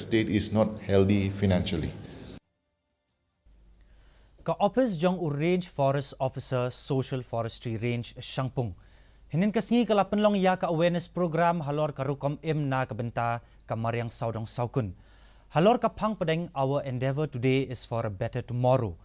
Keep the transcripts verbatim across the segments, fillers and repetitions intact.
state is not healthy financially. Ka ophis jong u Range Forest Officer Social Forestry Range Shangpung hynnin ka sngi ka la pynlong ïa ka awareness program halor ka rukom im na ka bynta ka mariang sawdong sawkun. Halor ka phang pdeng Our Endeavour Today is for a Better Tomorrow.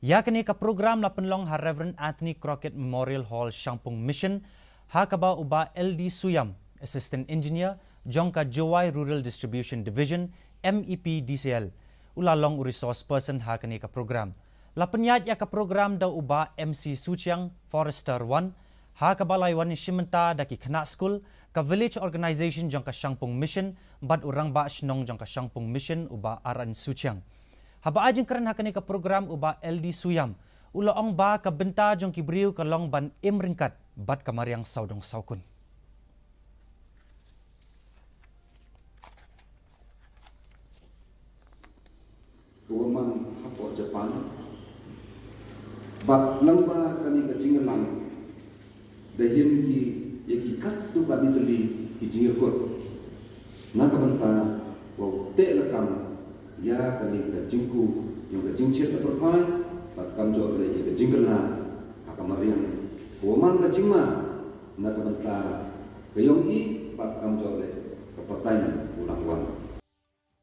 Ïa kane ka program la pynlong ha Reverend Anthony Crockett Memorial Hall Shangpung Mission, ha kaba u Bah L D Suyam, Assistant Engineer jong ka Jowai Rural Distribution Division, M E P D C L, u la long u resource person ha kane ka program. La pynïaid ïa ka program da u Bah M C Suchiang, Forester one, ha kaba la wan shim bynta da ki khynnah skul, ka village organization jong ka Shangpung Mission bad u rangbah shnong jong ka Shangpung Mission u Bah R N Suchiang. Haba ai jingkren ha kane ka program u Bah L D Suyam u la ong ba ka bynta jong ki briew ka long ban im ryngkat bad ka mariang sawdong sawkun. Ka wa man hapoh Japan. Bad lyngba kane ka jingïalang da him ki ïa ki katto katne tylli ki jingïakut na ka bynta wow teh lakam ïa kane ka jingkup ïa ka jingshit ka pyrthei bad kamjooh leh ïa ka jingkylla ha ka mariang. Ka wa man ka jingma na ka bynta ka yong i bad kamjooh leh ka pateng u nang wan.